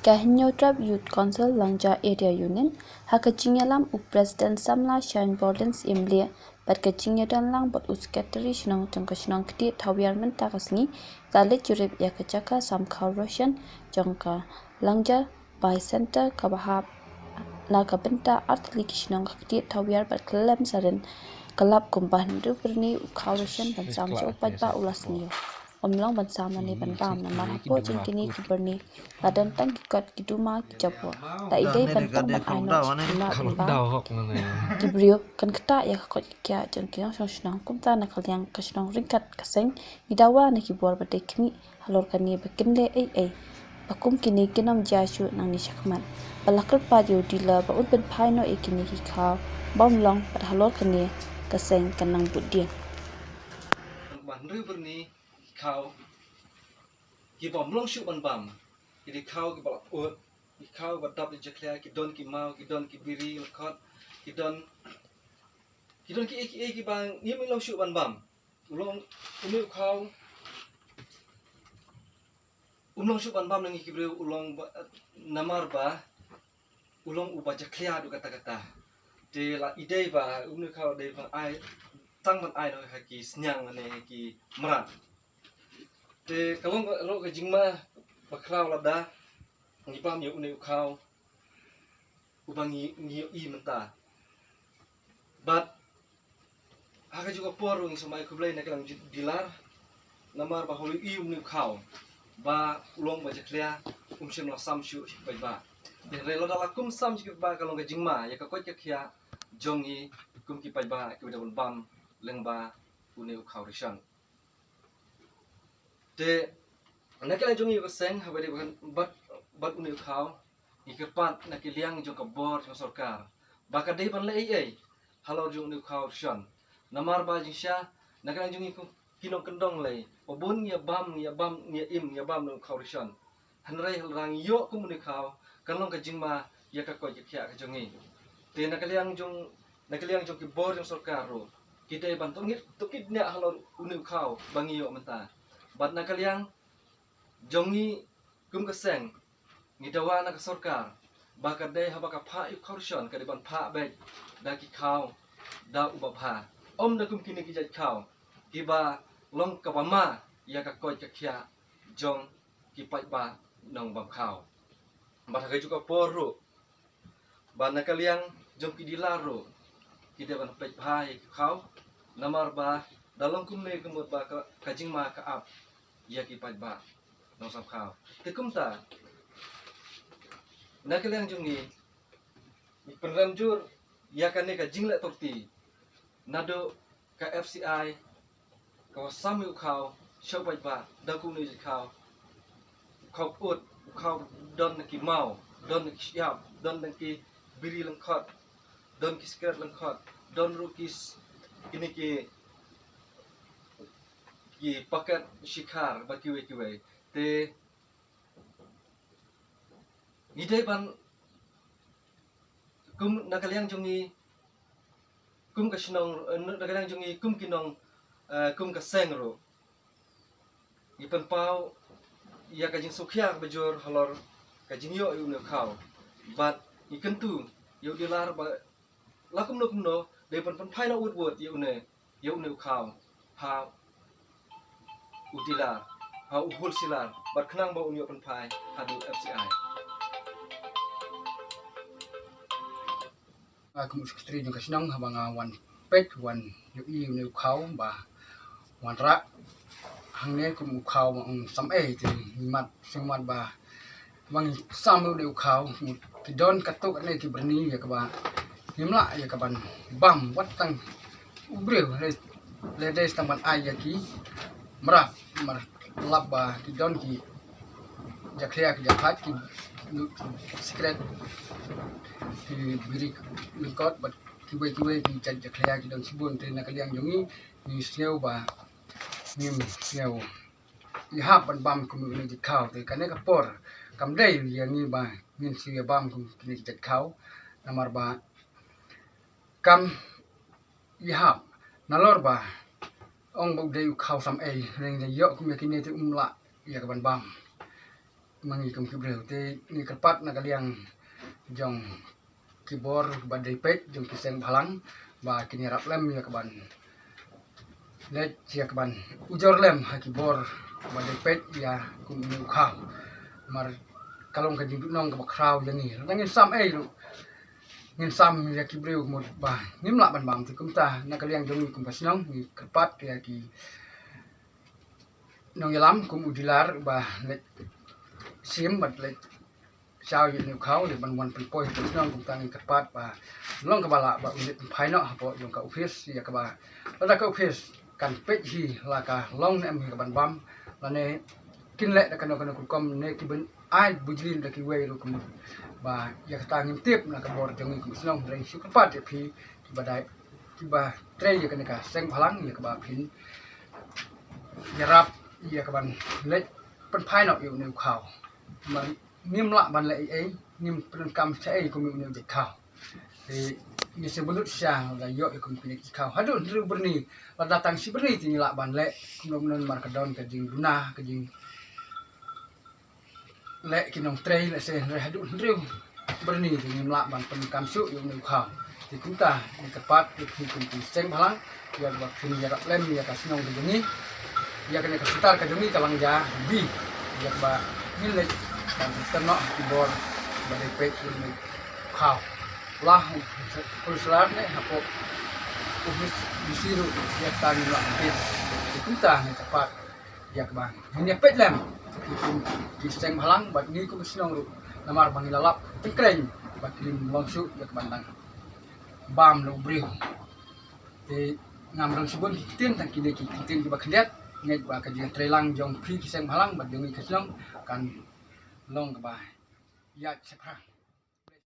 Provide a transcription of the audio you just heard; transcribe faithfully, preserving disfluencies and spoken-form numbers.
Ka Hynñiewtrep Youth Council Langja Area Union, ha ka jingïalam u President Samla Shine Bordens Imlieh, bad ka jingïadon lang bad u Secretary Shnong jong ka Shnong Ktieh Thawiar mynta ka sngi, ka leit jurip ïa ka jaka sam khaw ration jong ka Langja Bai Center kaba hap na ka bynta artylli ki shnong ka Ktieh Thawiar bad khlem sarin ka lap kumba hynriew byrni u khaw ration ban sam sha u paidbah u la sniew. Ym long ban sam lane ban bam namar hapoh jong kine ki byrni la don tang ki kot ki duma ki jabor. La i dei ban tang ban ai noh ki mat ban bam ki briew kan ktah ïa ka koit ka khiah jong ki nongshong shnong. Kumta na ka liang ka shnong ryngkat ka seng ngi dawa na ki bor ba dei khmih halor kane ba kin leh ei ei ba kum kine kin ym jia shuh nangne shakhmat. Ba la kyrpad ïa u dealer ba un pynphai noh ïa kine ki khaw ba ym long bad halor kane ka seng kan nang bud dieng. Ba hynriew byrni ki khaw kiba ym long shuh ban bam, ki dei khaw kiba la put, ki khaw ba dap da jakhlia, ki don ki maw, ki don ki biri lyngkot, ki don ki don ki ei ki ei kiba ngim long shuh ban bam. U long une u khaw um long shuh ban bam na ngi ki briew, u long ba, namar ba u long uba jakhlia haduh katta katta. Te la i dei ba une u khaw dei ban ai tang ban ai noh ha ki sniang ne ha ki mrad. Te ka long ka long ka jingma ba khraw lada ngi bam ïa une u khaw uba ngi ngi ïohi mynta. Bad ha kajuh ka por ruh ngi sa ai khublei na ka liang u dealer namar ba haba u ïohi une u khaw ba u long ba jakhlia um shym la sam shuh sha ki paidbah. Hynrei lada la kum sam sha ki paidbah ka long ka jingma ïa ka koit ka khiah jong ngi kum ki paidbah kiba dei ban bam lyngba une u khaw ration. Te na ka liang jong ngi ka seng haba dei bad bad une u khaw ngi kyrpad na ka liang jong ka bor jong sorkar ba ka dei ban leh ei ei halor jong une u khaw ration. Namar ba jingshisha na ka liang jong ngi ki nongkyndong lei ba bun ngi ïa bam ngi ïa bam ngi ïa im ngi ïa bam une u khaw ration. Hynrei lada ngi ïoh kum une u khaw kan long ka jingma ïa ka koit ka khiah ka jong ngi. Te na ka liang jong na ka liang jong ki bor jong sorkar ruh ki dei ban tohkit tohkit nia halor une u khaw ba ngi ïoh mynta. Bad na ka liang jong ngi kum ka seng ngi dawa na ka sorkar ba ka dei haba ka phah ïa u khaw ration ka dei ban phah beit da ki khaw da uba bha. Ym da kum kine ki jait khaw kiba long kaba ma ïa ka koit ka khiah jong ki paidbah nongbam khaw. Bad ha kajuh ka por ruh ba na ka liang jong ki dealer ruh ki dei ban peit bha ïa ki khaw namar ba da long kumne ka mut ba ka, ka jingma ka ap ïa ki paidbah nongsam khaw. Te kumta na ka liang jong ngi ngi pynrem jur ïa kane ka jingleh torti naduh ka F C I ka wa sam u khaw sha u paidbah da kumne u khaw. U khaw ut u khaw don na ki maw, don na ki shyiap, don na ki biri lyngkot, don ki sikret lyngkot, don ruh ki kine ki ki paket shikhar ba kiwei kiwei. Te ngi dei ban kum na ka liang jong ngi kum ka shnong, eh, na ka liang jong ngi kum ki nong, eh, kum ka seng ruh ngi pynpaw ïa ka jingsngewkhia kaba jur halor ka jingïoh ïa une u khaw. Bad ngi kyntu ïa u dealer ba la kumno kumno dei ban pynphai na wut wut ïa une ïa une u khaw ha u dealer ha u wholesaler bad khnang ba un ïoh pynphai haduh F C I. Nga kum u secretary jong ka shnong haba nga wan peit wan ïohi une u khaw ba wan rah hangne kum u khaw ba ong sam ei te ngi mat sngewmat ba ba ngi sam une u khaw ki don katto katne ki byrni ïa kaba ngim lah ïa kaban bam wat tang u briew lada dei tang ban ai ïa ki mrad mar lap ba ki don ki jakhlia ki japhat ki sikret ki biri lyngkot bad kiwei kiwei ki jait jakhlia ki don shibun. Te na ka liang jong ngi ngi sngew ba ngim sngew ïahap ban bam kum une u jait khaw. Te kane ka por kam dei ïa ngi ba ngin shu ïa bam kum kine ki jait khaw namar ba kam ïahap nalor ba ong ba u dei u khaw sam ei, hynrei ïoh kum ïa kine te um lah ïa kaban bam. Ma ngi kum ki briew te ngi kyrpad na ka liang jong ki bor ba dei peit jong ki seng bhalang ba kin ïarap lem ïa ka ban leit ïa ka ban ujor lem ha ki bor ba dei peit ïa kum une u khaw. Namar ka long ka jingduhnong kaba khraw ïa ngi. Lada ngin sam ei ruh ngin sam ïa ki briew mut ba ngim lah ban bam, te kumta na ka liang jong ngi kum ka shnong ngi kyrpad ïa ki nongïalam kum u Dilar ba leit shim bad leit shaw ïa une u khaw ïa ban wan pynpoi ha ka shnong. Kumta ngi kyrpad ba long kaba lah ba un leit pynphai noh hapoh jong ka ophis ïa kaba lada ka ophis kan peit hi la ka long ne em hi ka ban bam lane kin leh da kano kano ka rukom ne ki ban ai bujli da kiwei ruh kum ba ïa kata ngim tip na ka bor jong ngi kum shnong. Hynrei shu kyrpad ïa phi kiba dei kiba trei ïa kane ka seng bhalang ïa kaba phin ïarap ïa ka ban leit pynphai noh ïa une u khaw. Namar ngim lah ban leh ei ei, ngim pyndonkam sha ei kum ïa une u jait khaw. Te ngi sngewbha lut shisha lada ïoh ïa kum kine ki khaw haduh hynriew byrni, lada tang shi byrni te ngi lah ban leh kumno kumno namar ka don ka jingduna ka jing leh ki nongtrei lehse, hynrei haduh hynriew byrni te ngim lah ban pyndonkam shuh ïa une u khaw. Te kumta ngi kyrpad ïa phi kum ki seng bhalang ïa kaba phin ïarap lem ïa ka shnong ka jong ngi, ïa kane ka syntar ka jong ngi ka Langja B, ïa kaba ngin leit ban pynter noh ha ki bor ba dei peit ïa une u khaw. Lah u Pulsar ne hapoh u Miss Bisiru ïa kata ngim lah ban peit. Te kumta ngi kyrpad ïa kaba ngin ïa peit lem ki kum ki seng bhalang bad ngi kum ki shnong ruh namar ba ngi la lap tyngkreiñ ba kim long shuh ïa ka ban dang bam na u briew. Te ngam don shibun ki ktien tang kine ki ktien kiba khyndiat. Ngeit ba ka jingtreilang jong phi ki seng bhalang bad jong ngi ka shnong kan long kaba ïaid shaphrang.